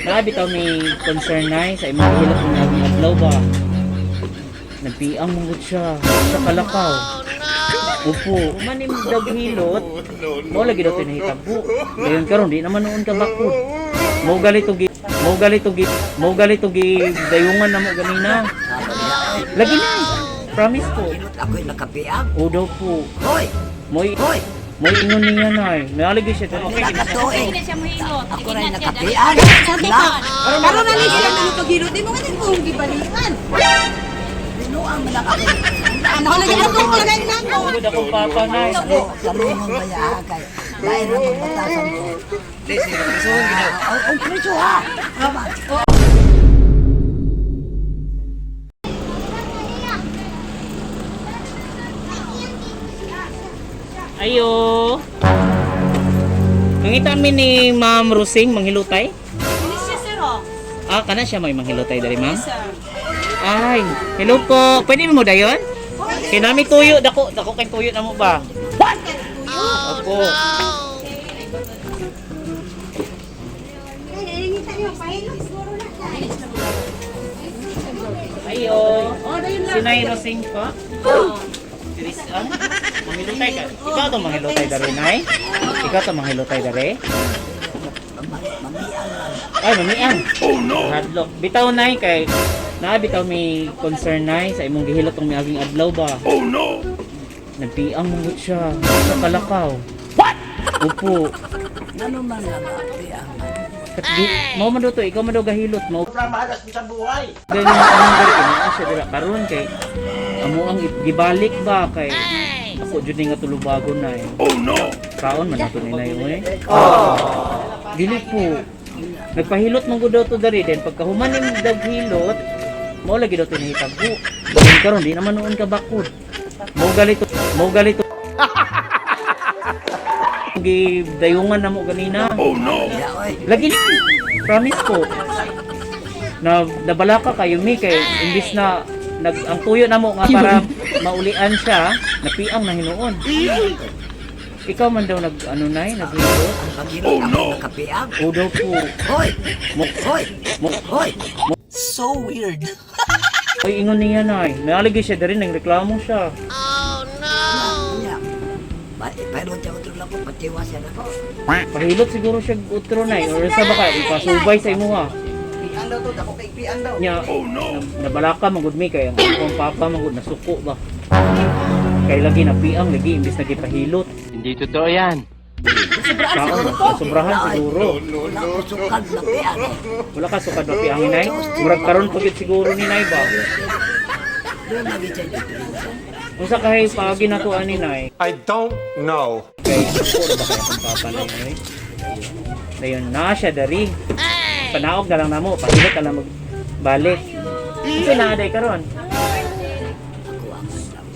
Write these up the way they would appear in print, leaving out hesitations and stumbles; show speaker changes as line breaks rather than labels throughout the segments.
Naa bitaw may concern, nay, sa imong gihilot ng naging adlaw ba. Nagpiang mong siya sa kalakaw. Opo, man ni daghilot. Mao lagi daw tinahitabo. Ngayon karon di naman noon ka bakod. Mao galito gi mao galito gi mao galito gi dayungan na mo ganina. Lagi na. Promise ko.
Hilot ako'y nakapiang.
O daw po.
Hoy!
Moy
Hoy!
moy ingon niya, nay. Naalagi siya diri.
Nakatuig.
Sige na siya mohilot.
Ako
Sige
rin
na siya, dali.
nakapiang.
Sa
La!
Karon na sila nang paghilot. Di mo nga din kung gibalikan.
Binuang man lang ako.
Ano lagi ato ko na nako.
Pagod akong papa, nay.
Sa mong baya kay lain ra magbatasan ko. Ang preso ha. Tama.
Ayo. Nangita mi ni Ma'am Rusing manghilutay.
Ini siya, sir, oh.
Ah, kana siya may manghilutay diri, ma'am.
Sir.
Ay, hello po. Pwede mo dayon? Kay nami tuyo, dako dako kay tuyo na mo ba? What? Opo. Ayo. Si Nay Rosing po. Diri ah. Manghilutay ka. Ikaw to manghilutay diri, Nay? Ikaw to manghilutay diri?
Mamiang lang.
Ay, mamiang. Oh no. Hadlock. Bitaw, nay, kay naa bitaw may concern, nay, sa imong gihilot tong miaging adlaw ba. Oh no. Nagpiang mong siya sa kalakaw. What? Opo.
Ngano man lang piang man.
Kat mao man daw to, ikaw man daw gahilot mo. Sa buhay. Ganyan ang diri kay naa siya dira karon kay amo ang gibalik ba kay ako jud ni nga tulubagon nay. Oh no. Kaon man ato ni nay oy. Dili po. Nagpahilot man gud daw to diri then pagkahuman ning daghilot mao lagi daw tinahitabo. Dayon karon di naman noon ka bakod. Mao galito, mao galito. Gidayungan na mo ganina.
Ya oy.
Lagi na. Promise ko. Na nabalaka kayo mi kay imbis na nag ang tuyo na mo nga para maulian siya, napiang na hinuon. Ikaw man daw nag ano nay, naghilot.
Ang paghilot oh, no. Nakapiang.
O daw po.
Hoy!
Mo
Hoy!
mo
Hoy!
So weird.
Ay, ingon niya, nay. Naalagay siya diri nang reklamo siya.
Nya. Pailot siya utro lang ko patiwa siya nako.
Pahilot siguro siya utro nay or sa baka ipasubay sa imuha.
Pian daw to, dako kay pian daw.
Nya, oh no. Nabalaka magud mi kay ang akong papa magud nasuko ba. Kay lagi napiang lagi imbis na gipahilot.
Hindi totoo yan.
Kaon, sobrahan siguro.
Wala ko sukad na piang.
Wala ka sukad na piangin, nay. Murag karon pa gyud siguro ni nay ba.
Doon lagi siya diferensya.
Unsa kay paagi nato ani, nay?
I don't know.
Kay suko ra ba kay akong papa nay oy? Dayon na siya dari. Panaog na lang namo, pahilot na lang magbalik. Unsa na aday karon?
Ako ang lang.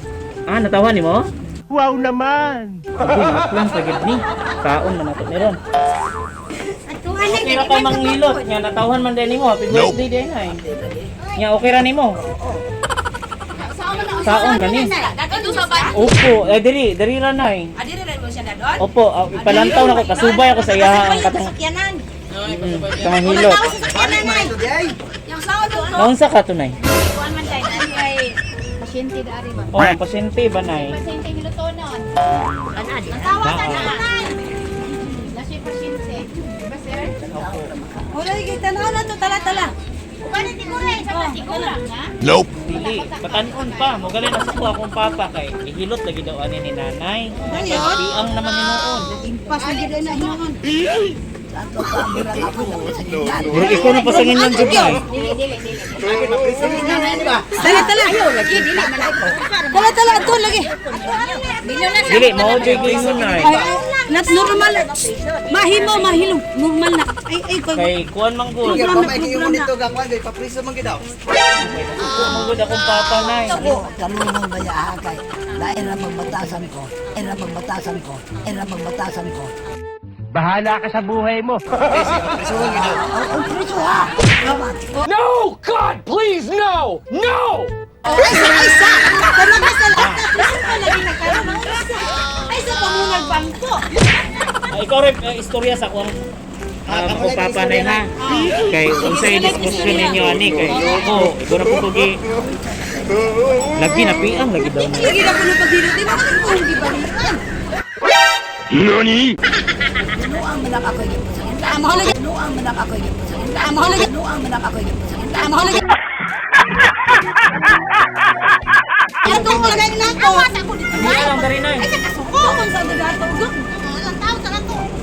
Ah, natawa nimo?
Wow naman!
Abi, lang pagid ni. Kaon man nato meron. Okay ra ka manghilot nga natawhan man din nimo. Happy birthday din ay. Nya okay ra nimo. Saon gani?
Dadto sa ba?
Opo, eh diri, diri ra nay.
Adi rin mo siya dadon.
Opo, ah, ipalantaw na ko kasubay ako sa iya ang katong
Sakyanan.
katong hilot.
Tao sa sakyanan ay.
Yung saon to.
Naunsa ka tunay?
Kuan man tayo kay pasyente da ari ba.
Oh, ang pasyente ba nay?
Pasyente hilotonon. Ang tawa ka na. Nasi pasyente. Ba sir?
Opo.
Wala lagi tanaw na to tala-tala.
Uban ni Tigure, sa sigura nga.
Dili, batanon pa. Mogali na suko akong papa kay ihilot lagi daw ani ni nanay.
Ayun.
Piang naman hinuon.
Impas na gid na hinuon.
Sa ato pa ang birang ako sa
Murag ikaw na pasangin lang jud nay.
Dili dili dili.
Tala tala. Ayo lagi dili man ako. Tala tala ato lagi.
Dili na siya.
Dili, mao jud gyud nay.
Ay, not normal. Mahimo mahilom normal na. Ay ay kay
Kay kuan man gud.
Kaya pa may kiyong nito gangwan kay papriso man gid daw.
Suko man gud akong papa nay.
Kalunong baya kay lain ra magbatasan ko. Era magbatasan ko. Era magbatasan ko.
Bahala ka sa buhay mo!
Papriso man gid daw.
Ang preso ha. Tama.
No! God, please, no! No!
Ay sa ay sa. Kanang sa lahat pa lagi na karon. Ay sa pamungag bangko.
Ah, ikaw rin istorya sa akong Ako papa na ha. Kay unsay diskusyon ninyo ani kay oh, ikaw na po ko gi lagi na piang lagi daw na.
Lagi na kuno paghilot. Di ba man kung gibalikan?
NANI?
Binuang man lang ako yung
Amo lagi.
Binuang man lang ako yung
Amo lagi.
Binuang man lang ako yung
Amo lagi. Atong lagay na ko.
Hindi lang dari na.
Ay sa kasuko. Kung sa dato.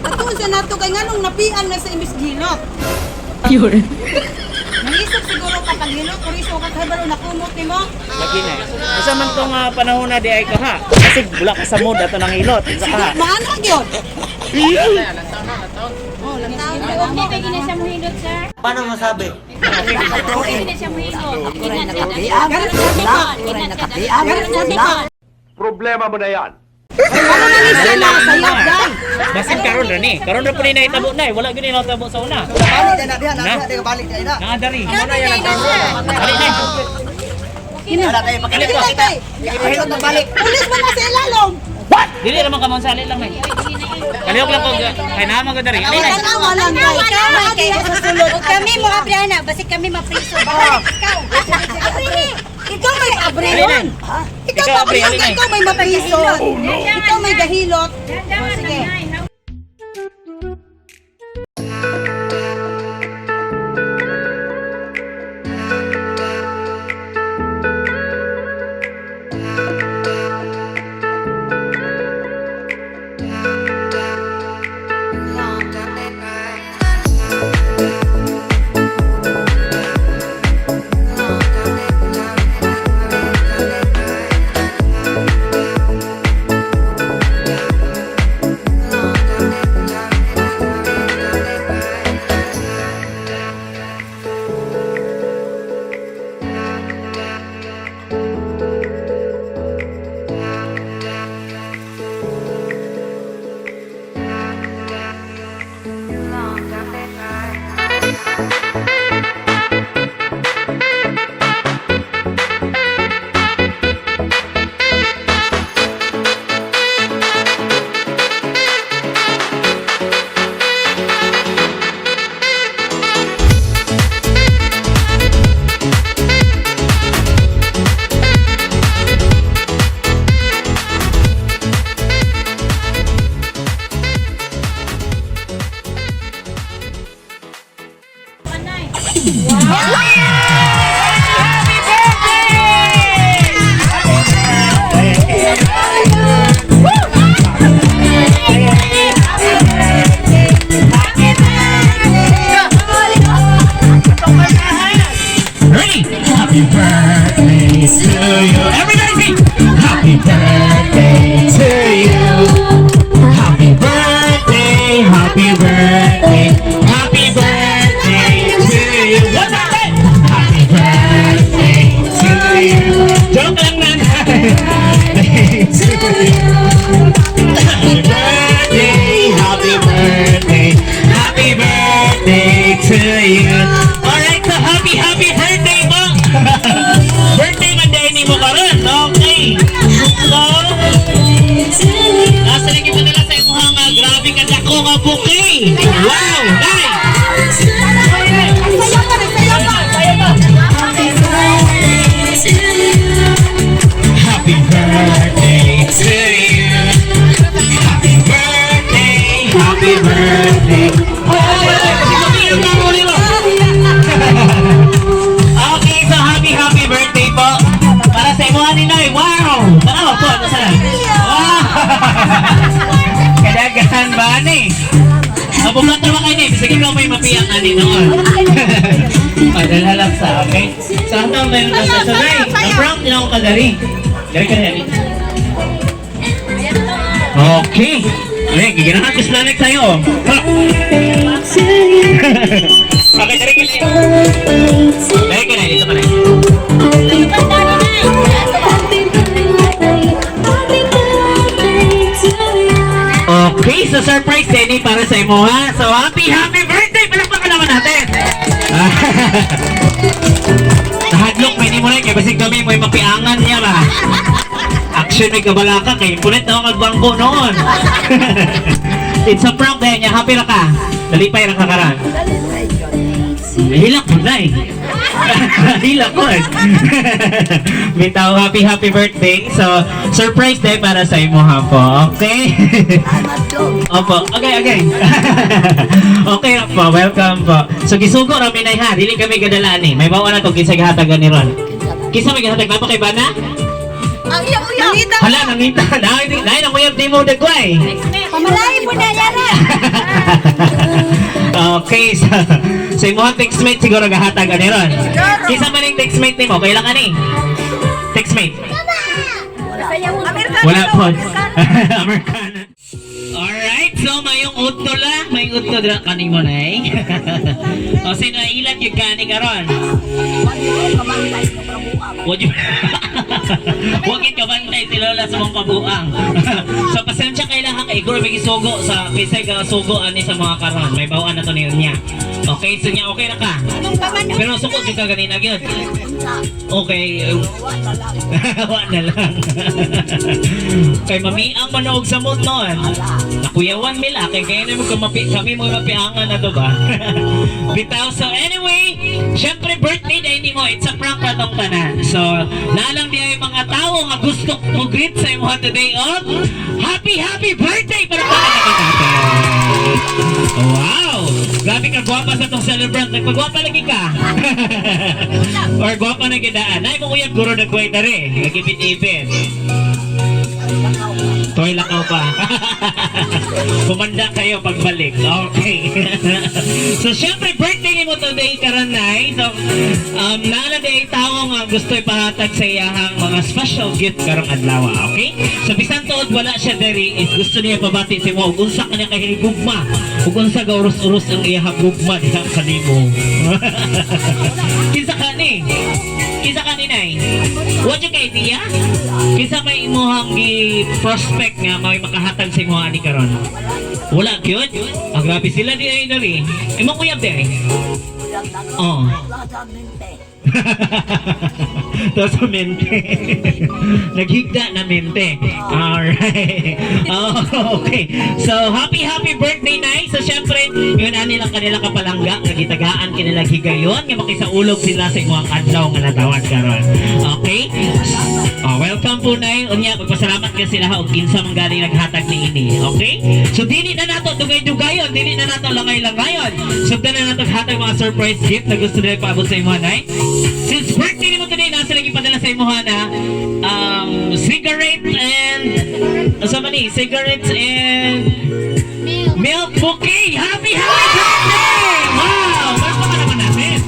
Ato sa nato kay nganong napian na sa imbis gilot. Nangisog siguro kapag hilot, kuriso ka kabalo na kumot nimo.
Lagi na. Usa man tong panahon na di ay ka ha. Kasi wala ka sa mood ato nang hilot. Isa ka ha.
Maano gyud?
Okay, kay gina siya muhilot, sir.
Paano masabi?
Okay na siya muhilot.
Ako rin nakapiang. Ako rin nakapiang.
Problema mo na yan.
Ano na ni siya na sayop day.
Basin karon ra ni. Karon ra po ni nahitabo na eh. Wala gyud ni nahitabo sa una.
Balik na diha, na diha, balik na ina.
Naa dari.
Ano na sir?
Dali na.
Wala tayo pakilit.
Dili kay.
Pakilot na balik.
Pulis man na sa ilalom.
Dili ra man ka sali lang na. Kalihok lang ko kay naa man ko dari. Dali na.
Tanawa lang day.
Ikaw kay sa sulod. Ug kami mo abriana, basig kami mapriso. Ikaw. Abri.
Ikaw may abre
Dali na.
yun. Ikaw
Ikaw,
pa
abre, alin na.
ikaw may mapriso. Ikaw may gahilot. Sige.
Ready? Happy birthday to you. Everybody sing. Happy birthday to you. Happy birthday, happy birthday, happy birthday to you. One more time. Happy birthday to you. Joke lang nanay. To you. Happy birthday, happy birthday, happy birthday to you. Alright, so happy, happy birthday po! Birthday man din ni mo karon. Okay. So, nasa lagi mo nila sa imuhang grabe ka dako nga bouquet. Wow! Dai!
Sayo pa, sayo pa.
Happy birthday to you. Happy birthday, happy birthday. Okay, so happy, happy birthday po. Para sa imo ni Noy. Wow! Tanawa po, ano sana? Wow! Kadaghan ba ni? Mabukat naman kayo ni. Bisag ikaw may mapiyang ani noon. Padala lang sa okay? Sa hanggang meron ka sa sanay. Ang prank niya ako kadari. Dari ka na yan. Okay. Ay, giganahan ko sila sa'yo. Ha! Okay, dari ka na. Dari ka na, dito ka na. Okay, so surprise Denny para sa imo ha. So happy, happy birthday! Palakpakan naman natin! Nahadlok, may mo na kay basig kami may mapiangan niya ba? Action may kabalaka kay impunit na ako kagbangko noon. It's a prank dahil niya, happy ra ka. Nalipay ra ka karon.
Nalipay yun.
Hilak mo na eh. Hilak ko eh. Bitaw, happy happy birthday. So, surprise day para sa imo ha po. Okay?
Salamat dong.
Opo. Okay. Okay ra po. Welcome po. So, gisugo ra mi nay ha. Dili kami gadalaan eh. May bawa na to kinsa gihatagan ni Ron. Kinsa may gihatag na pa kay bana?
Ang iyang uyab.
Hala, nangita. Dahil, dahil ang uyab di mo dagway.
Pamalay mo na yara.
Okay, so imong textmate siguro gahatag ani ron. Kinsa man ning textmate nimo? Kailan ka ni? Textmate. Wala po. Americana. Alright, so mayong udto la, may udto dira kaning mo nay. O sino ilan gyud kani karon?
Kamantay ko kabuang.
Wag yun. Wag yun kabantay si Lola sa mong kabuang. So pasensya kay lahat kay iguro may gisugo sa kisay ka sugo ani sa mga karon. May bawaan na to niyo niya. Okay, so niya okay na ka. Pero suko jud ka ganina gyud. Okay.
Wa na lang.
Wa na lang. Kay mami ang manoog sa mood noon. Nakuyawan mila kay kaya na mo kamapi, kami mo mapiangan na to ba? Bitaw. So anyway, syempre birthday day ni mo. It's a prank pa tong tanan. So nalang di ay mga tao nga gusto mo greet sa imo today of happy happy birthday para pa naman natin. Wow! Grabe ka gwapa sa tong celebrant. Nagpagwapa lagi ka. Or gwapa na gidaan. Nay mo uyab guro nagkway dere. Nagipit-ipit. Toy lakaw pa. Kumanda kayo pagbalik. Okay. So, syempre, birthday mo today, karanay. So, naala di ay tao nga gusto ipahatag sa iyahang mga special gift karong adlaw. Okay? So, bisan tuod wala siya diri, if gusto niya pabati si mo, ug unsa kanya kay gugma, ug unsa ga uros-uros ang iyahang gugma diha kanimo. Kinsa ka ni? Kinsa ka ni, Nay? What you kay idea? Kinsa may imuhang gi-prospect nga may makahatag sa imuha ani karon? Wala gyud. Ang grabe sila di ay diri. Imong uyab di ay.
Uyab na ko.
Oo.
Wala sa mente.
Tapos sa mente. Naghigda na mente. Alright. Oh, okay. So, happy, happy birthday, Nay. So, syempre, yun ani lang kanila kapalangga. Nga gitagaan kanila higayon. Nga makisaulog sila sa imong adlaw nga natawag karon. Okay? Oh, welcome po, Nay. Unya, magpasalamat ka sila ha. Og kinsa man galing naghatag ni ini. Okay? So, dili na nato dugay-dugayon. Dili na nato langay-langayon. So, na nato hatag mga surprise gift na gusto nila ipaabot sa imo, Nay. Since birthday nimo today, nasa lagi padala sa imo na cigarette and asa man ni? Cigarettes and milk bouquet. Happy happy birthday! Wow! Palakpakan naman natin.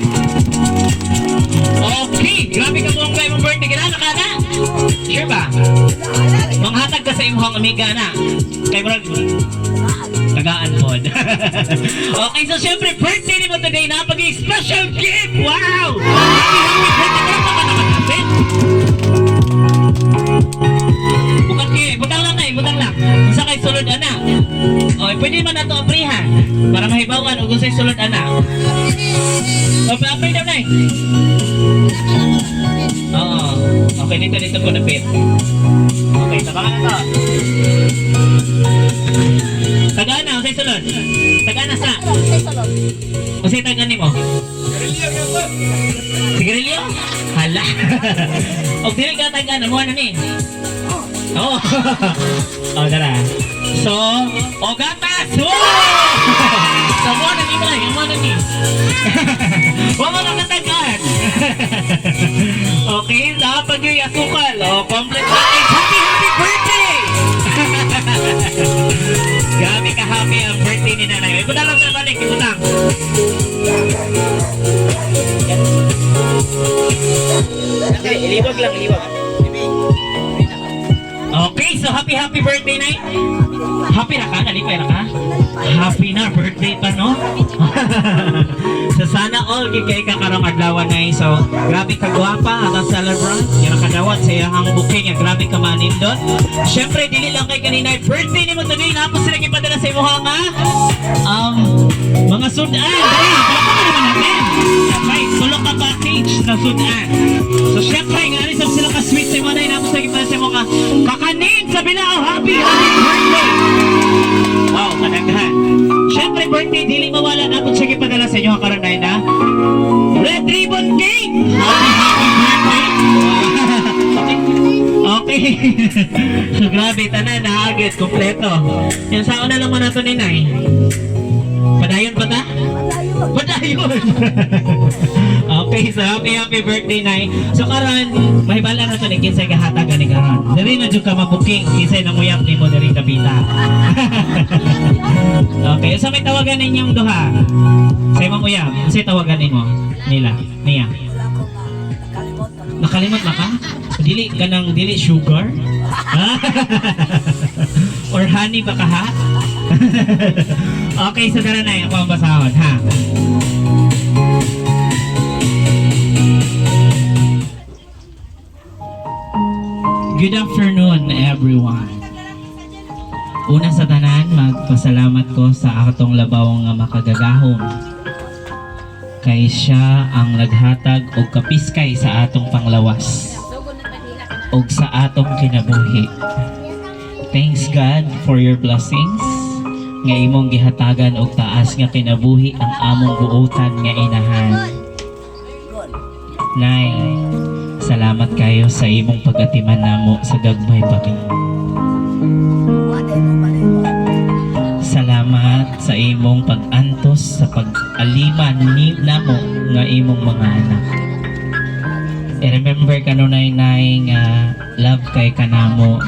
Okay, grabe ka buong imong birthday. Kinala ka na? Sure ba? Manghatag ka sa imong amiga na. Kay murag tagaan pod. Okay, so syempre birthday nimo today na pag special gift. Wow! Happy happy birthday. Palakpakan naman natin. Bukan kay, butang lang kay, butang lang. Unsa kay sulod ana? Okay, pwede man nato aprihan para mahibawan og unsay sulod ana. O, apri daw nay. Oo. Okay, dito dito ko napit. Okay, tabangan na to. Tagana, unsay sulod? Tagana sa. Unsay tagan nimo? Sigarilyo? Hala. Og dili ka tagan, mo na ni. Oo. Oh, tara. So, o gatas! Oh! So, mo na ni Bay, mo na ni. Wa mo na katagan. Okay, dapat yung asukal. Oh, complete package. Happy, happy birthday! Grabe ka happy ang birthday ni nanay. Ibuta lang sa balik, ibutang.
Iliwag lang, iliwag.
Okay, so happy happy birthday, Nay. Happy na ka? Nalipay na ka? Happy na birthday pa, no? So sana all gid kay ka karong adlaw, Nay. So grabe ka gwapa atong celebrant. Nga nakadawat sa iyang bouquet nga grabe ka manindot. Syempre dili lang kay kanina birthday nimo today. Napos sila gipadala sa imuha nga mga sudan. Dali, palakpakan naman natin. Okay, tulo ka package na sudan. So syempre nga ani sab sila ka sweet sa imo nay napos sila gipadala sa imo nga kakanin sa bilao. Happy happy birthday. Wow, kadaghan. Syempre birthday dili karon ay na Red Ribbon Cake! Happy, happy birthday! Okay. So grabe, tanan naagit, kompleto. Yan sa una lang man nato ni Nay. Padayon pa ta? Padayon! Okay, so happy happy birthday, Nay. So karon, mahibala na to ni kinsay gahatag ani karon. Diri na jud ka mabuking kinsay nanguyab nimo diri kapita. Okay, so may tawagan ninyong duha. Sa imong uyab, unsay tawagan nimo? Nila, niya.
Wala ko nga. Nakalimot na.
Nakalimot na ka? Dili ka ng dili sugar? Or honey ba ka ha? Okay, so tara na, ako ang basahon, ha? Good afternoon, everyone. Una sa tanan, magpasalamat ko sa atong labaw nga makagagahom. Kay siya ang naghatag og kapiskay sa atong panglawas og sa atong kinabuhi. Thanks God for your blessings nga imong gihatagan og taas nga kinabuhi ang among buotan nga inahan. Nay, salamat kayo sa imong pag-atiman namo sa gagmay pa mi.
Wala mo malimot.
Salamat sa imong pag-antos sa pag-aliman ni namo nga imong mga anak. I-remember kanunay, Nay, nga love kay kanamo.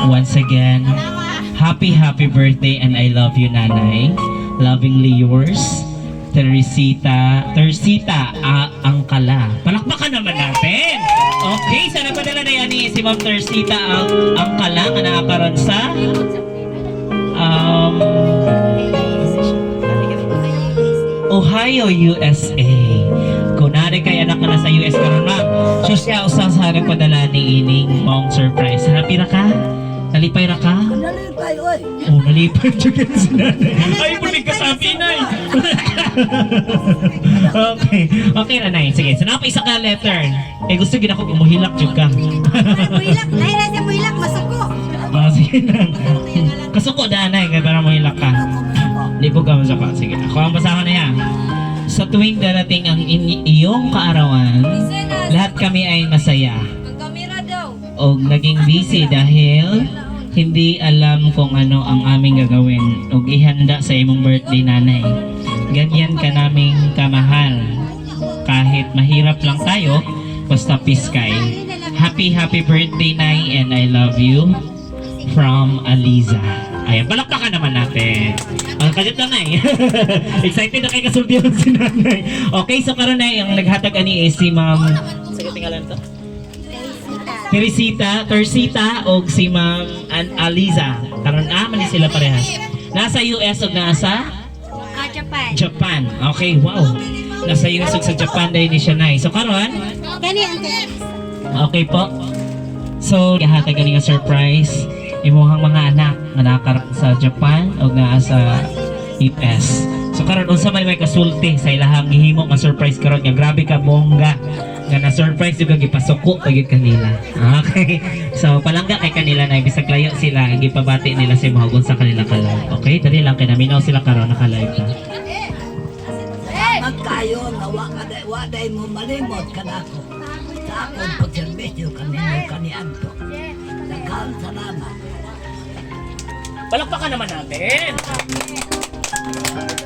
Once again, happy happy birthday and I love you, Nanay. Lovingly yours, Teresita, Teresita Angkala. Palakpakan naman natin. Okay, sa napadala na yan ni si Ma'am Teresita Angkala nga nakakaroon sa Ohio, USA. Kunwari kay anak ka na sa US karon, ma'am. So siya usa sa nagpadala ni ining mong surprise. Happy ra ka? Nalipay ra ka?
Nalipay, oy.
Oh, nalipay jud si nanay. Ay, pulig ka sa akin, Nay. Okay. Okay na, Nay. Sige, so napa isa ka letter. Eh, gusto gid ako umuhilak jud ka.
Muilak, naira siya muilak, masuko.
Oh, sige lang. Kasuko na, Nay, kaya para muhilak ka. Di po ka masaka. Sige, ako ang basahan na yan. Sa tuwing darating ang iyong kaarawan, lahat kami ay masaya.
Ang kamera daw.
O naging busy dahil hindi alam kung ano ang aming gagawin o ihanda sa imong birthday, Nanay. Ganyan ka naming kamahal. Kahit mahirap lang tayo, basta piskay. Happy, happy birthday, Nay, and I love you. From Aliza. Ayan, palakpakan naman natin. Ang kajat na, Nay. Excited na kay kasulti si Nanay. Okay, so karon, Nay, ang naghatag ani is si Ma'am. Sige, tinggalan to. Teresita, Teresita og si Ma'am Aliza. Karon ah, man ni sila parehas. Nasa US og nasa
Ah, Japan.
Japan. Okay, wow. Nasa US og sa Japan dahil ni siya, Nay. So karon,
Kani ang kay
okay po. So, gihatag ani nga surprise imuhang mga anak nga nakaroon sa Japan o naa sa US. So karon unsa man may kasulti sa ilahang gihimo nga surprise karon nga grabe ka bongga nga na surprise jud ka gipasuko pa gyud kanila. Okay. So palangga kay kanila na bisag layo sila gipabati nila sa imong sa kanila ka live. Okay, dali lang kay naminaw sila karon naka-live ta.
Salamat kayo nga wa ka day, wa day mo malimot kanako. Sa akong pagserbisyo kanino kaniadto. Daghang salamat.
Palakpakan naman natin.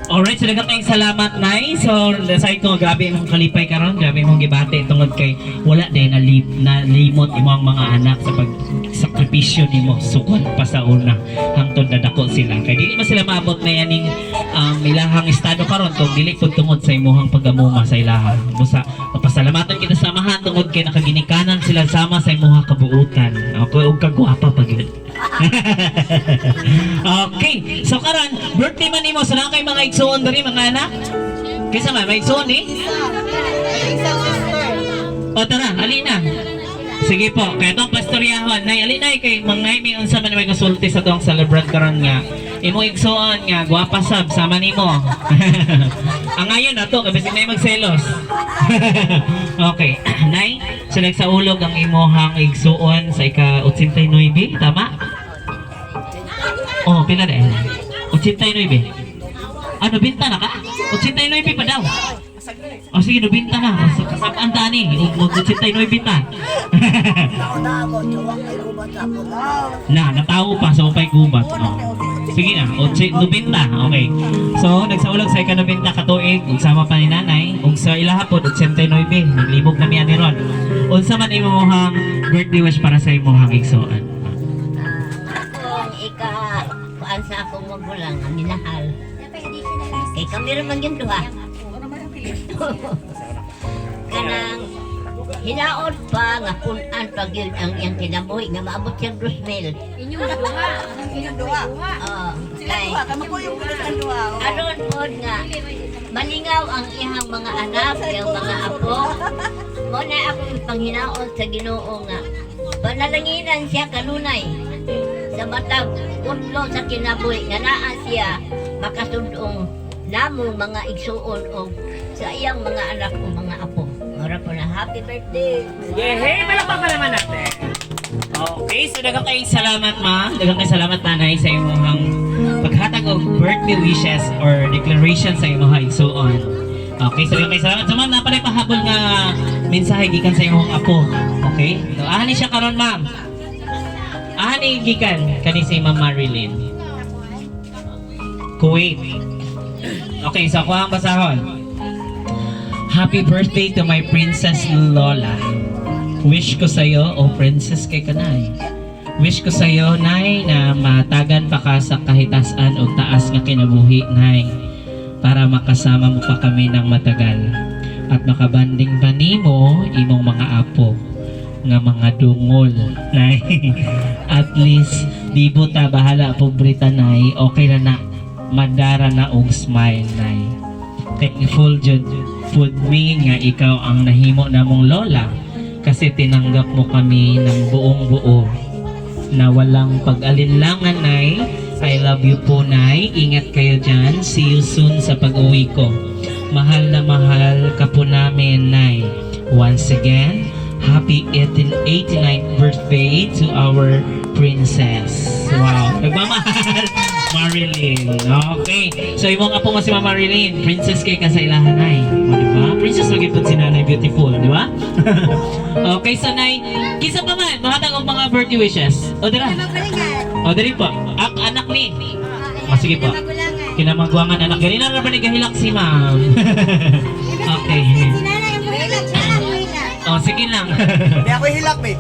Alright, so daghang kayong salamat, Nay. So, aside ko, grabe imong kalipay karon, grabe imong gibati tungod kay wala day na nalimot imong mga anak sa pag sakripisyo nimo sukod pa sa una hangtod nadako sila. Kay dili man sila maabot na yaning ilahang estado karon kung dili pud tungod sa imuhang pag-amuma sa ilaha. Busa papasalamatan kita sa amahan tungod kay nakaginikanan sila sama sa imuha kabuutan. Okay, ug kagwapa pa gyud. Okay. So karon, birthday man nimo sa kay mga igsuon diri mga anak. Kaysa man may igsuon eh. O tara, alina. Sige po, kaya itong pastoryahon, Nay, alina kay mga may unsa man may kasulti sa tuong celebrant karon nga. Imong igsuon nga gwapa sab sama nimo. Ang ngayon na to, kabisig na magselos. Okay, Nay, so nagsaulog ang imuhang igsuon sa ika 89, tama? Oh, pila na eh? 89. Ah, 90 na ka? 89 pa daw. O sige, 90 na. Kasapaan ta ni. Ug 89 ta.
Nauna ako, tuwa kay gubat ako.
Na, natawo pa sa upay gubat. Oh. Sige na, 90. Okay. So, nagsaulog sa ika-90 ka tuig, ug sama pa ni nanay, ug sa ilaha pod 89, naglibog na mi ani ron. Unsa man imong birthday wish para sa imong igsoon?
Akong ika kuan sa akong magulang ang minahal. Kay kami ra man gyud duha. Kanang hinaot pa nga kun-an pa gyud ang iyang kinabuhi nga maabot siya 2,000.
Inyong duha. Inyong duha.
Oo. Kay aron pod nga malingaw ang iyang mga anak, iyang mga apo. Mo na akong panghinaot sa Ginoo nga panalanginan siya kanunay sa matag utlo sa kinabuhi nga naa siya makasudong namong mga igsuon og sa iyang mga anak o mga apo. Mura po na happy birthday.
Yehey! Palakpakan naman natin! Okay, so daghang kayong salamat, ma'am. Daghang kayong salamat, nanay, sa imong paghatag og birthday wishes or declaration sa imong igsuon. Okay, so daghang kayong salamat. So, ma'am, napalay pahabol nga mensahe gikan sa imong apo. Okay? So, ahani siya karon, ma'am. Ahani gikan kani si Ma'am Marilyn. Kuwait. Okay, so ako ang basahon. Happy birthday to my princess Lola. Wish ko sa'yo, oh princess kay kanay. Wish ko sa'yo, Nay, na matagan pa ka sa kahitasan o taas nga kinabuhi, Nay. Para makasama mo pa kami ng matagal. At makabanding pa nimo imong mga apo nga mga dungol, Nay. At least, di ta bahala pobrita, Nay. Okay na na. Madara na og smile, Nay. Thankful jud pud mi nga ikaw ang nahimo namong lola kasi tinanggap mo kami ng buong buo na walang pag-alinlangan, Nay. I love you po, Nay. Ingat kayo dyan. See you soon sa pag-uwi ko. Mahal na mahal ka po namin, Nay. Once again, happy 89th birthday to our princess. Wow. Nagmamahal. Marilyn. Okay. So, imong apo mo si Ma'am Marilyn. Princess kay ka sa ilahan, Nay. O, di ba? Princess lagi po si Nanay Beautiful, di ba? Okay, so Nay, kinsa pa man, mahatag ang mga birthday wishes. O, dira. O, diri po. Ak anak ni. O, sige po. Kinamagwangan anak. Ganina na ba ni gahilak si ma'am? Okay. O, sige lang.
Di ako hilak, be.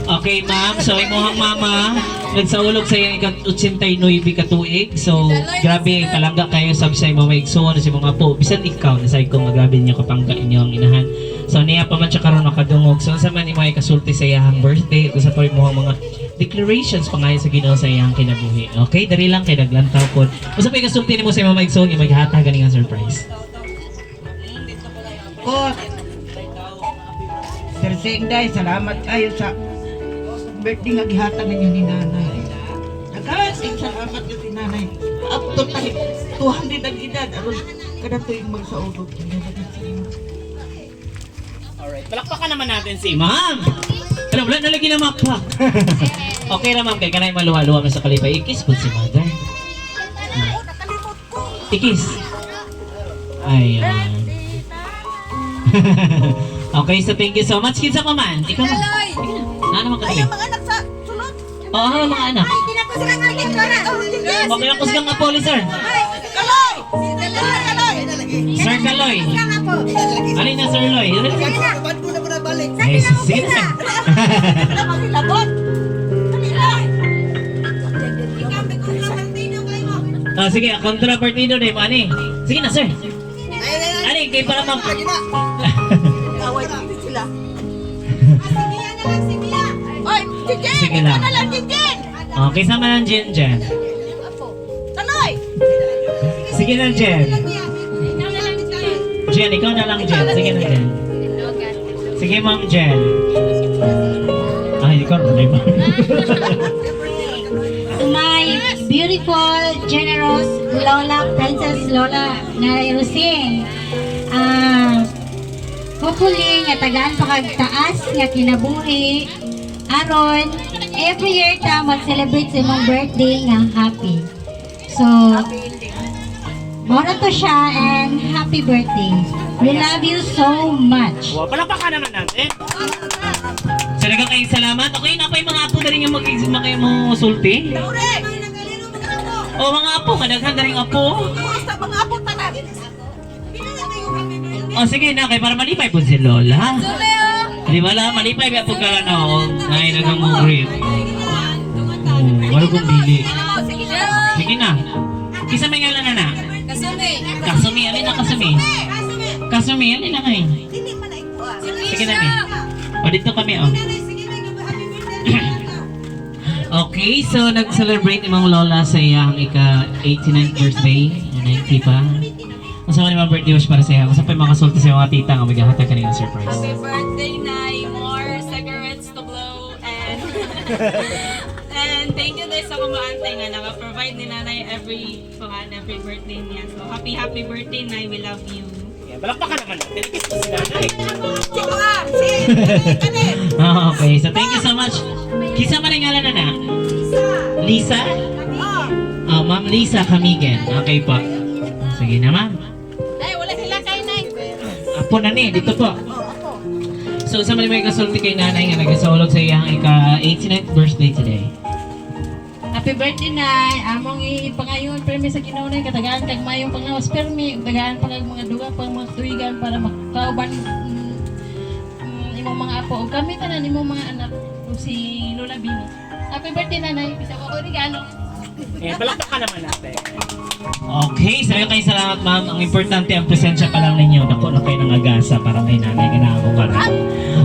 Okay, ma'am. So, imuhang mama, nagsaulog sa iyang ika-89 ka tuig. So, grabe, palangga kayo sab sa imong maigsuon sa imong apo. Bisan ikaw, nasay ko nga grabe niyo kapangga inyong inahan. So, niya pa man siya karon makadungog. So, unsa man imo kasulti sa iyang birthday ug sa pa imong mga declarations pangayo sa Ginoo sa iyang kinabuhi. Okay, dali lang kay naglantaw pod. Unsa pa kasulti nimo sa imong maigsuon nga maghatag gani nga surprise?
Ko. Sir Singday, salamat kayo sa birthday nga gihatag ninyo ni nanay. Nagkasin salamat kayo si nanay. Up to tayo, 200 ang edad. Aron kada tuwing magsaulog.
Alright, palakpakan naman natin si ma'am. Ano, wala na lagi na makpak. Okay na, ma'am, kay kanay maluha-luha man sa kalipay. Ikis po si mother. Ikis. Ayan. Okay, so thank you so much. Kinsa pa man? Ikaw man. Ano naman ka?
Mga anak sa sulod.
Oo, oh, mga anak. Okay lang kusgang nga po, sir.
Kaloy! Kaloy!
Sir Kaloy. Alin na, Sir Loy?
Ba't mo na mo na balik?
Ay, sige na, sir.
Labot!
Ah, sige, kontra partido na yung ani. Sige na, sir. Ani, kay para ma'am.
Lagi na.
Away sila. Oy, Jinjin!
Sige lang.
Ikaw na lang, Jinjin!
Okay, sama ng Jen Jen.
Kaloy!
Sige na, Jen. Jen, ikaw na lang, Jen. Sige na, Jen. Sige, Ma'am Jen. Ay, ikaw na ba?
To my beautiful, generous Lola, Princess Lola na Rosing. Ah, hopefully, nga tagaan pa kag taas nga kinabuhi. Aron, every year ta mag-celebrate sa imong birthday nga happy. So, Mao na to siya and happy birthday. We love you so much.
Wow, palakpakan naman natin. So, daghang kayong salamat. Okay na pa yung mga apo na rin yung mag mo sulti. O mga apo, kadaghan na rin apo.
Mga apo tanan.
O sige na, kay para malipay po si Lola. Di ba la, malipay ba po ka na o ngayon nagang mo greet. Oh, wala kong dili. Sige na. Kisa may ngalan na na.
Kasumi.
Kasumi, alin na Kasumi? Kasumi, alin na kayo? Sige na, mi. O, dito kami, oh. Okay, so nag-celebrate imong lola sa iyang ika-89th birthday, o 90 pa. Unsa man imong birthday wish para sa iya? Unsa pa yung mga kasulti sa mga tita nga maghahatag kaninga surprise?
Happy birthday, Nay. More cigarettes to blow and and thank you guys sa kumaantay nga naka-provide ni Nanay every kuan, every birthday niya. So happy, happy birthday, Nay. We love you.
Yeah, palakpakan naman natin. Kiss ko si nanay.
Si Kuan, si Kani.
Ah, okay, so thank you so much. Kisa man ang ngalan na na? Lisa? Oh, Ma'am Lisa Kamigen. Okay po. Sige na, ma'am.
Nay, wala sila kay Nay.
Apo na ni, dito po. So, sa may kasulti kay nanay nga nagasulog sa iyang ika-89th birthday today?
Happy birthday, Nay! Among ipangayon permi sa Ginoo, Nay, katagaan kag mayong panglawas permi, ug tagaan pa kag mga dugang pang mga tuigan para makauban imong mga apo ug kami tanan imong mga anak ug si Lola Bini. Happy birthday, Nanay! Bisag ako regalo.
Eh, palakpakan naman natin. Okay, so yun kayo, salamat, ma'am. Ang importante, ang presensya pa lang ninyo. Dako na kayo ng agasa para kay nanay nga naako ka rin.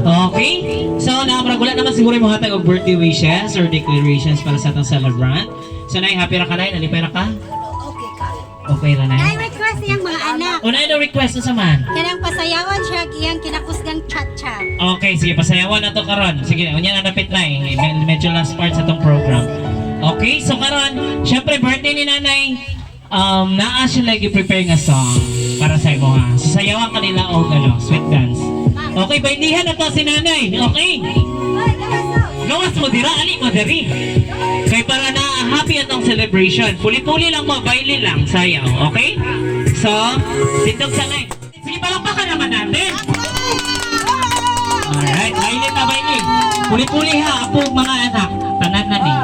Okay, so nakamrag wala naman siguro yung mga og birthday wishes or declarations para sa atong celebrant. So nay, happy ra ka, nay? Nalipay ra ka?
Okay kayo.
Okay ra,
Nay,
nay?
request niyang mga anak.
Una no request sa man.
Kanang pasayawan siya iyang kinakusgang cha-cha.
Okay, sige, pasayawan na to karon. Sige, unya na napit na eh. Medyo last part sa tong program. Okay, so karon, syempre birthday ni nanay, naa siya lagi prepare nga song para sa imo ha. So sayawan kanila og ano, sweet dance. Okay, bailihan na to si nanay. Okay. Gawas mo dira, ali mo diri. Kay para na happy atong celebration. Puli-puli lang mo, baili lang, sayaw. Okay? So, tindog sa nay. Sige, palakpakan naman natin. Alright, baili ta baili. Puli-puli ha, apo mga anak. Tanan na ni.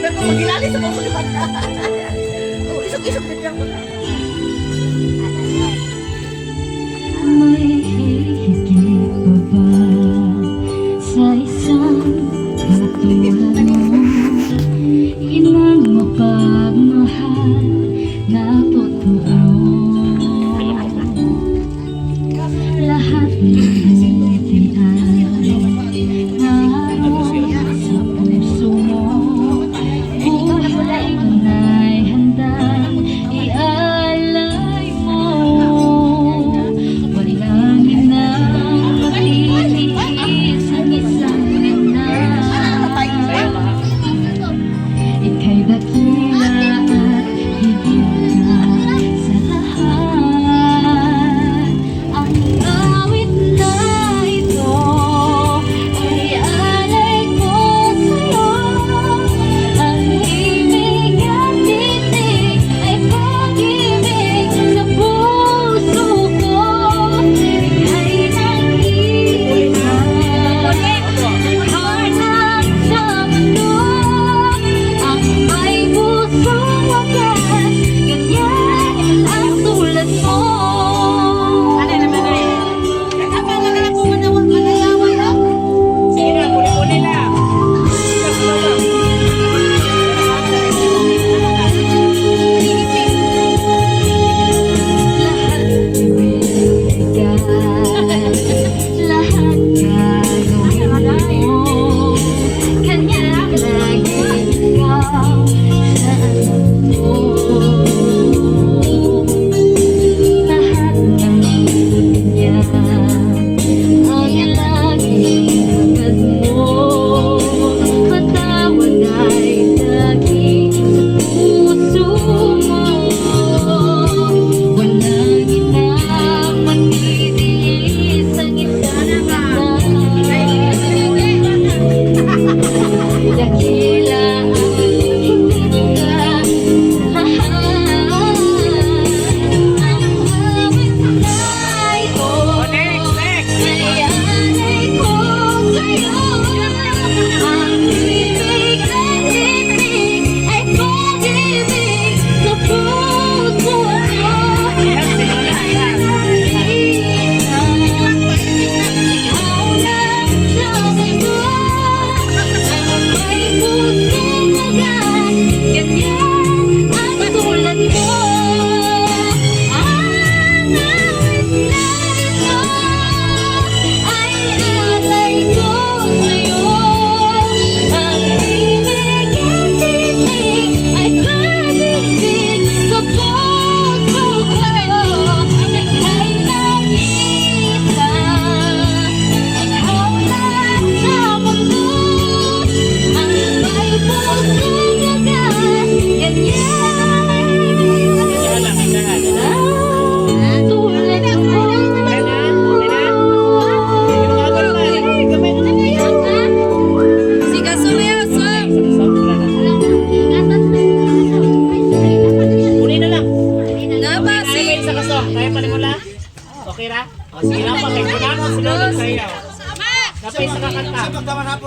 Pero magilali sa mga libat. Oh, isog-isog din lang ko na.
May higit pa ba sa isang katulad mo? Inang mapagmahal na totoo. Lahat ng buti ay naroon sa puso mo. Buhay ko na'y handang ialay mo. Walang ina.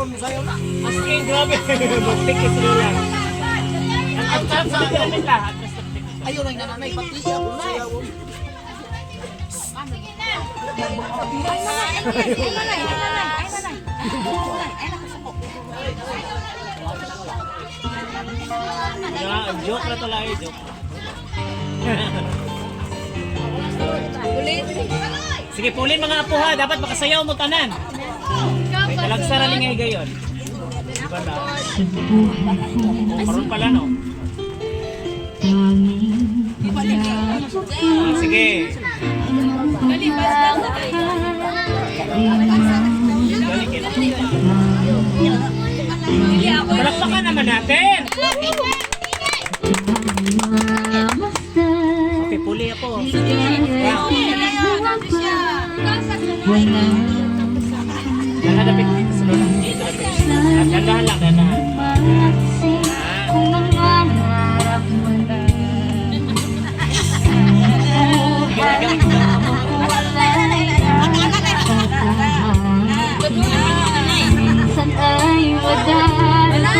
Karon mo sayaw na.
As in, grabe. Muntik is Lola. Ang atras sa akin.
Ayaw na yung nanay, pati ako sayaw.
Joke na to lang, eh, joke. Sige, pulin mga apo ha. Dapat makasayaw mo tanan. May talagsara ni ngay gayon. Diba na? Oh, karon pala no. Ah, sige. Dali, palakpakan naman natin. Okay, puli ako. Wow. Dahan dito sa lola. Dito dapit. Ah, dandahan lang, dandahan.
Minsan ay wadala,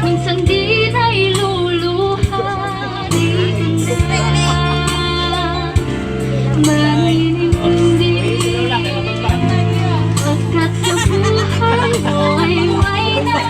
minsan din ay luluha. Di ka na maninindi. Pagkat sa buhay mo ay may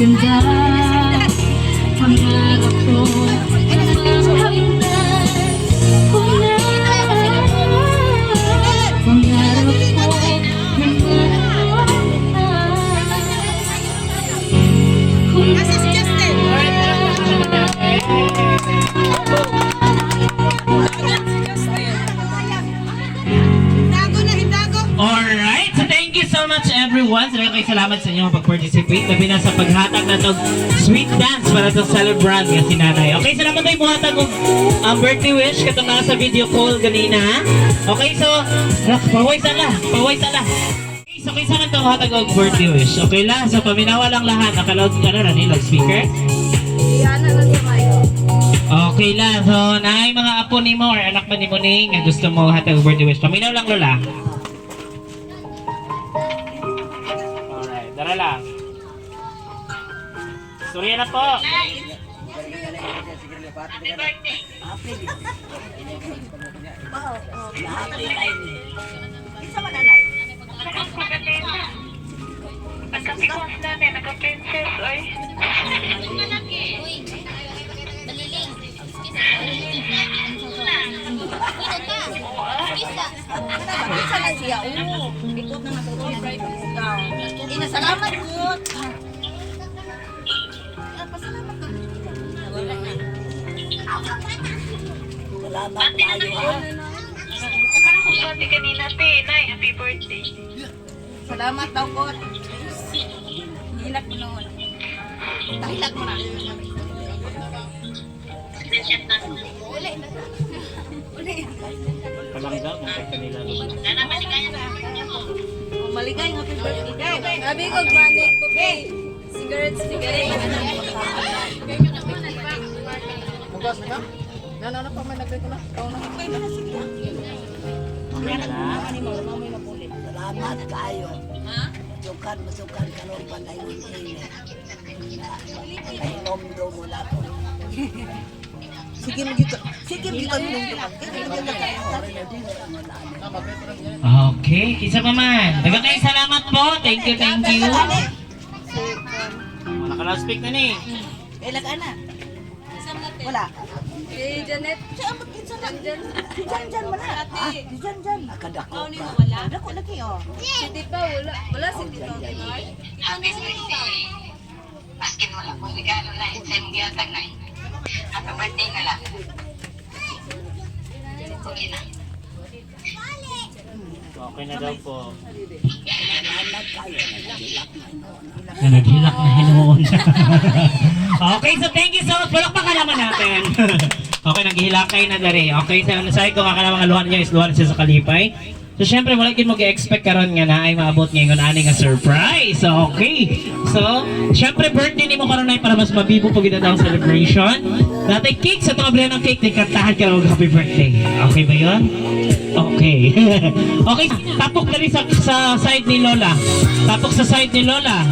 Ganda. Pangarap ko na ko na. Pangarap ko na ko na.
Alright, so thank you so much, everyone. So kay salamat sa inyong pag-participate. Labi na sa paghatag na tog sweet dance para sa celebrant nga si nanay. Okay, salamat tayo muhatag og birthday wish katong naa sa video call ganina. Okay, so paway sala, paway sala. Okay, so kinsa man tong hatag og birthday wish? Okay lang, so paminawa lang lahat. Naka-loud ka na ni loudspeaker. Okay lang. So, naay mga apo nimo or anak man nimo ni nga gusto mo hatag og birthday wish. Paminaw lang, Lola. Alright, dara lang. Surya na po.
Lahat ay ni.
Isa man anay. Isa na siya. Oo. Ikot na nga sa Ina, salamat ko. Pasalamat ka. Wala na.
Salamat kayo ha.
Salamat daw ko. Hilak mo noon. Tahilak mo na. Uli. Uli.
Palangga, mga kanila.
Maligay happy birthday.
Sabi ko, manik, bouquet. Cigarettes, cigarettes.
Bugas na ka? Na na na pa may nagre ko na. Ikaw na.
Okay na lang.
Salamat kayo. Masukan, masukan karon panayon ini. Kahinomdo mo na ko.
Sige mo dito. Sige mo dito minum ka. Sige mo dito.
Okay, isa pa man. Daghang kayo salamat po. Thank you, thank you. Naka-loudspeak na ni.
Ilag ana. Wala.
Eh, Janet.
Siya ang kinsa na. Si Jan Jan man na. Ah, si Jan Jan.
Nakadako ka.
Dako lagi oh.
Si Tita, wala. Wala si Tita.
Maskin wala mo regalo na sa imong gihatag na. Happy birthday na lang. Okay na.
Okay na daw po.
Salamat kayo. Naghilak na noon.
Na naghilak na hinuon. Okay, so thank you so much. Palakpakan naman natin. Okay, naghihilakay na dari. Okay, so nasabi ko nga ka mga luhan niya is luhan siya sa kalipay. So syempre wala gid mo gi-expect karon nga na ay maabot ngayon ani nga surprise. So okay. So, syempre birthday nimo karon ay para mas mabibo pag ang celebration. Natay cake sa itong ng cake, nagkantahan ka og happy birthday. Okay ba 'yon? Okay. Okay, tapok na rin sa side ni Lola. Tapok sa side ni Lola.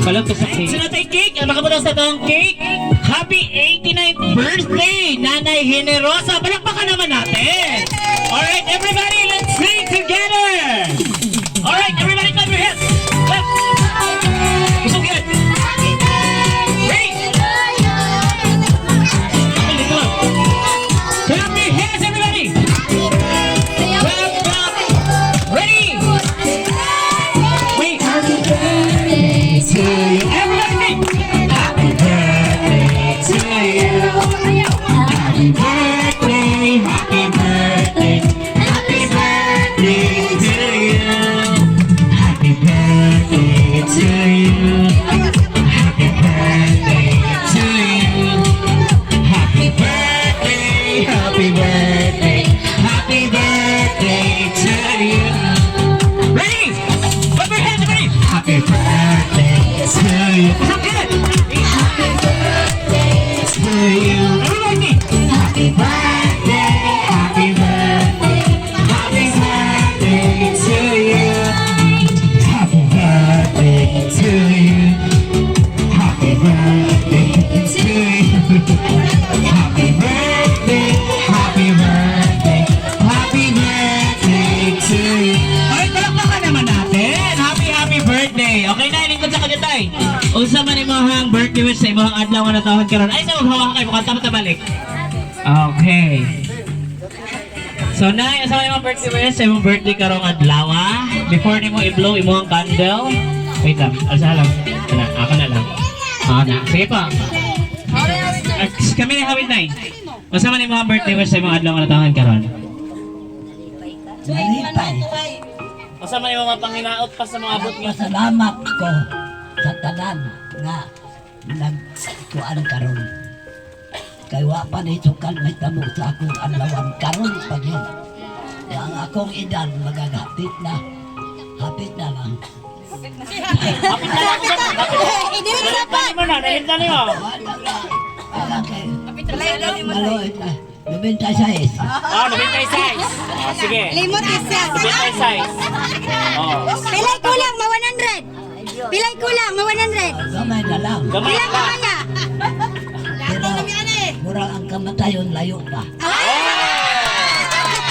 Balot ko sa cake. So natay cake, ang makabulo sa itong cake. Happy 89th birthday, Nanay Generosa. Palakpakan naman natin. Alright, everybody, let's sing together. Alright, everybody, clap your hands. Clap. Usog yan. Ready? Come on. Clap your hands, everybody. Clap, clap. Ready? Wait. Happy birthday to you. Everybody sing. Happy birthday to you. Happy birthday, happy birthday, happy birthday to you. Happy birthday to you. Happy birthday to you. Happy birthday, happy birthday, happy birthday to you. Ready? Clap your hands, ready? Happy birthday to you. So good. Happy birthday to you. Everybody. Happy birthday, happy birthday, happy birthday to you. Happy birthday to you. Happy birthday to you. Happy birthday, happy birthday, happy birthday to you. Alright, palakpakan naman natin. Happy, happy birthday. Okay na, lingkod sa kanya. Tay. Unsa man imong birthday wish sa imong adlaw nga natawhan karon? Ay, sa maghawak kay mukhang tama balik. Okay. So, Nay, unsa man imong birthday wish sa imong birthday karong adlaw? Before nimo i-blow imong candle. Wait lang, asa lang. Ana, ako na lang. Ako na. Sige pa. Ah, kami na hawid, Nay. Unsa man imong birthday wish sa imong adlaw nga natawhan karon?
Malipay.
Unsa man imong mga panginaot pa sa mga abot nga?
Pasalamat ko sa tanan nga nagkuan karon. Kay wa pa ni sukal may tamo sa akong adlawan karon pa gyud. Ya, ang akong edad magagapit na. Hapit na lang.
Hapit na lang. Hapit na mo na, nahimdan nimo.
Wala na. Wala kay. Maloit na. 96.
Ah, 96. Oh, sige.
Limot isa.
96. Oh.
Pilay kulang, ma 100. Pilay kulang, ma 100.
Gamay na lang.
Gamay
Pilay
na.
gamay na.
Pero murag ang kamatayon layo pa.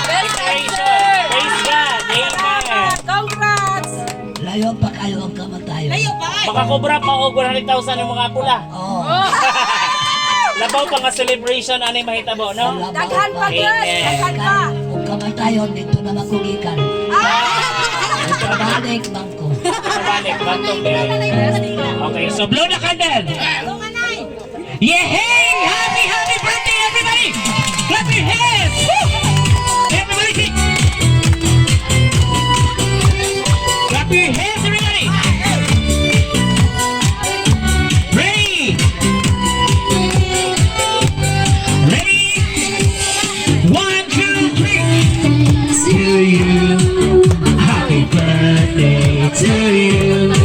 Celebration. Praise God. Amen.
Congrats!
Layo pa kayo ang kamatayon.
Makakobra pa og 100,000 ng mga pula.
Oo.
Labaw pa nga celebration ani mahitabo, no?
Labaw
Daghan pa,
Amen.
girl! Daghan pa!
Kung kamatayon dito naman ko gikan. Balik man ko.
Balik, bantong Okay, so blow the candle. Yeah, hey! Happy, happy birthday, everybody! Clap your hands! Woo! Everybody, sing! Clap your hands, everybody! Ready? Ready? One, two, three. To you, happy birthday to you.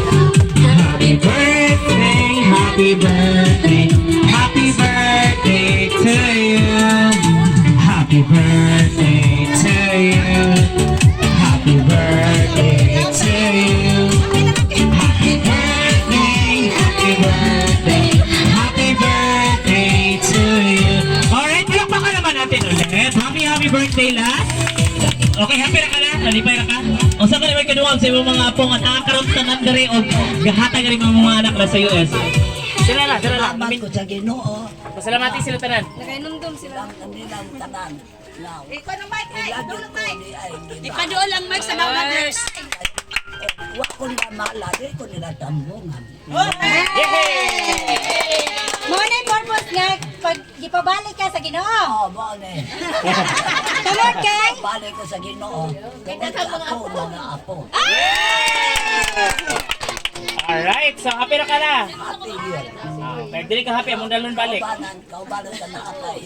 Happy birthday, happy birthday, happy birthday to you. Happy birthday to you. Happy birthday to you. Happy birthday, happy birthday, happy birthday to you. Alright, palakpakan naman natin ulit. Happy, happy birthday, last. Okay, happy na ka na? Nalipay na ka? O sa ka naman kaduwag sa imong mga apong at nakakaroon tanan diri o gahatag rin mga anak na sa US.
Sila na, sila na.
Salamat ko sa Ginoo.
Pasalamati sila tanan.
Nakainumdum sila.
Ang kanilang tanan. Now,
Ikaw ng mic, ay!
ilagi
Doon ang
ko
mic!
ni ay
Ipadool ang mic sa mga vloggers.
Wa ko nila mala, di ko nila tambungan.
Mo na purpose nga pag gipabalik ka sa Ginoo.
Oo, mo ni.
Tungod kay
Balik ko sa Ginoo. Tungod sa ako mga apo.
Alright, so happy na ka na.
Happy yun.
Ah, pero dili ka happy, among dalon balik.
Kaubanan, kaubanan sa naatay.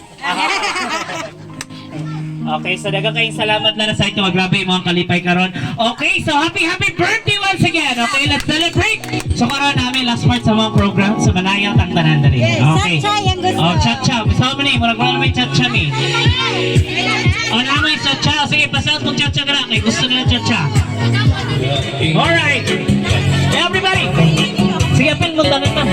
Okay, so daghang kayong salamat na sa ito. Grabe imong kalipay karon. Okay, so happy happy birthday once again. Okay, let's celebrate. So karon namin last part sa mga program sa Manayaw tang tanan diri. Okay.
Cha-cha yung gusto.
Oh, cha-cha. Gusto mo ni, murag wala may cha-cha mi. Oh, na may cha-cha. Sige, pasaot kong cha-cha gara kay gusto nila cha-cha. Alright. Everybody. Sige, apil mo tanan man.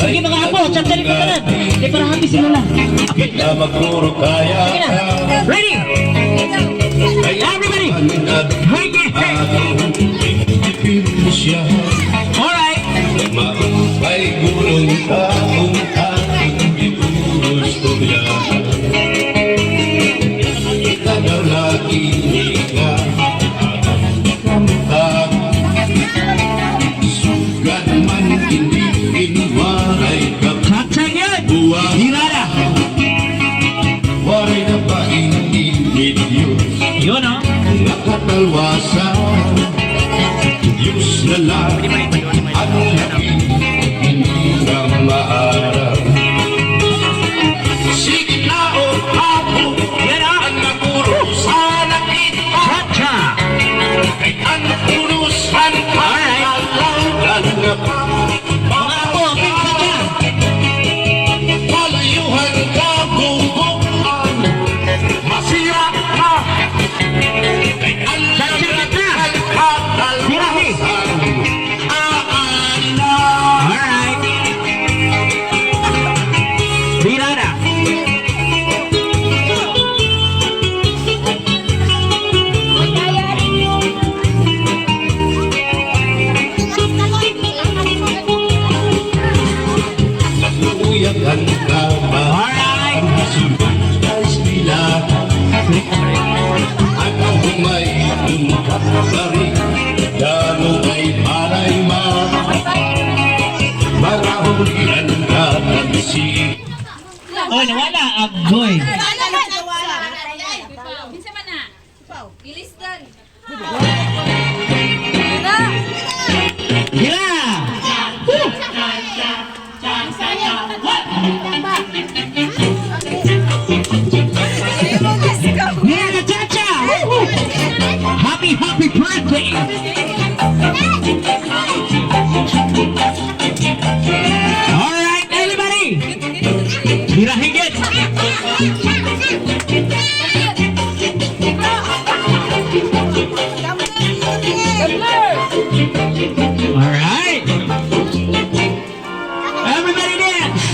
Sige mga apo, cha-cha rin mo tanan. Di para happy sila lang. Apil.
Kita magturo kaya
Sige na. Ready? Everybody! Hey, hey, hey.
Siya
Alright.
Maupay gulong taong aking gitustorya. Kita daw lagi nga Kamtang Sugad man hindi inwaray ka.
Cha-cha yun!
Buwang
Hirada!
Waray na ba hindi ni Diyos?
Yun, oh.
Nakatalwasan Diyos na lang ang laki hindi na maaraw. Sige na o ako.
Yan, oh.
Ang nagurusan ang ita.
Cha-cha!
Kay ang urusan.
Alright.
Alawgan na pa.
Mga apo, apil cha-cha!
Palayuhan ka guguan. Masira ka. Kay ang
Cha-cha, cha-cha!
katalwasan. Aana. Sulod sa eskwelahan. Ang humay ungkat sari Dano ay malay ma Marahulian ka si
Oh, nawala. Agoy.
Kinsa man na? Gilisdan.
Gira! Woo! Nina Chacha! Woo! Happy, happy birthday! All right, everybody! Gira higit! All right! Everybody dance!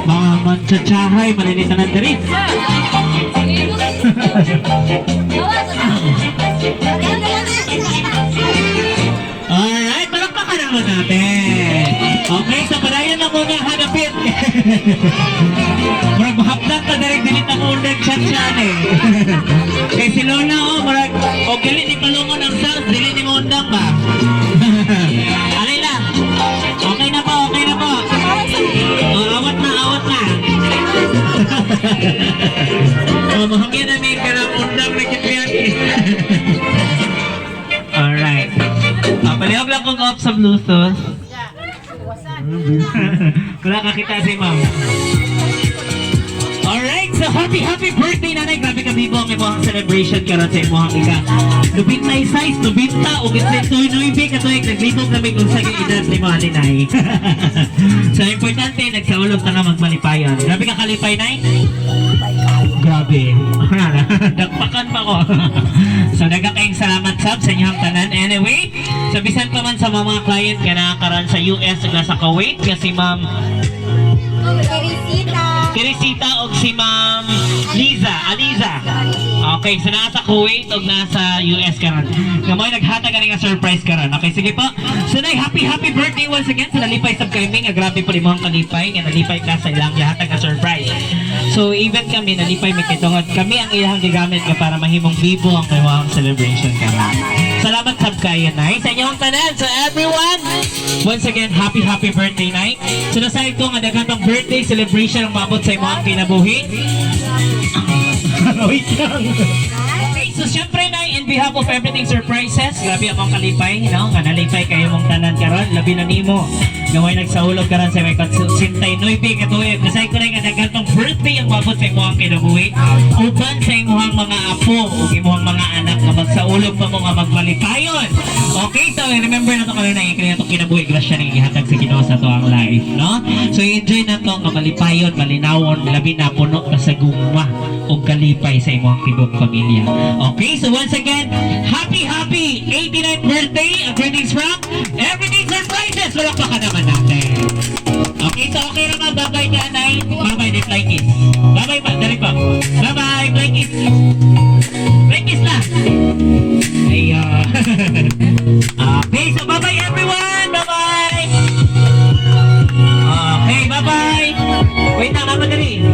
Mga mantsatsahay, maninita na diri. Alright, palakpakan naman natin. Okay, so padayon na muna hanapin. Murag mahapdan ta diri, dili na mo undang chat-chat eh. Kay si Lola oh, murag og dili ni palungon ang sound, dili ni mo undang ba? Alay lang. Okay na po, okay na po. Oh, awat na, awat na. Oh, mahangin na ni kanang undang na kityan. Alright. Palihog lang kong off sa Bluetooth. Wala kakita si ma'am. Alright, so happy, happy birthday, nanay. Grabe ka bibo ang imong celebration karon sa imong ika. 96, 99 ka tuig naglibog kami kung sa edad ni mo ani, nay. So importante nagsaulog ta nga magmalipayon. Grabe ka kalipay, nay. Grabe. Dakpakan pa ko. So nagakaing salamat sab sa inyong tanan. Anyway, sa bisan pa man sa mga client nga nakakaroon sa US ug nasa Kuwait kasi Ma'am
Teresita.
Teresita og si Ma'am Liza, Aliza. Okay, so nasa Kuwait og nasa US karon. Nga mo'y naghatag ani nga surprise karon. Okay, sige po. So nay, happy happy birthday once again sa nalipay sab kay nga grabe po imong kalipay nga nalipay ka sa ilang gihatag nga surprise. So even kami nalipay mi kay tungod kami ang ilang gigamit nga para mahimong bibo ang imong celebration karon. Salamat sab kayo, Nay. Sa inyong tanan. So everyone, once again, happy happy birthday, Nay. So nasayod ko nga daghan pang birthday celebration ang maabot sa imong kinabuhi. Wait lang. Okay, so syempre, Nay, in behalf of Everything Surprises, grabe akong kalipay, no? Nga nalipay kayo mong tanan karon, labi na nimo. Gaway nagsaulog karon sa may 69 ka tuig. Kasay ko na nga daghan pang birthday ang maabot sa imong kinabuhi. Uban sa imong mga apo ug imong mga anak nga magsaulog pa mo nga magmalipayon. Okay, so remember na to karon na ikay na kinabuhi, grasya ning gihatag sa Ginoo sa atoang life, no? So enjoy na to nga malipayon, malinawon, labi na puno ka sa gugma ug kalipay sa imong tibuok pamilya. Okay, so once again, happy happy 89th birthday. Greetings from Everything Surprises. Palakpakan naman natin. Okay, so okay naman. Bye-bye ka, Nay. Bye-bye, di fly kiss. Bye-bye pa, dali pa. Bye-bye, fly kiss. Fly kiss na. Ayun. Okay, so bye-bye everyone. Bye-bye. Okay, bye-bye. Wait lang, naman dali.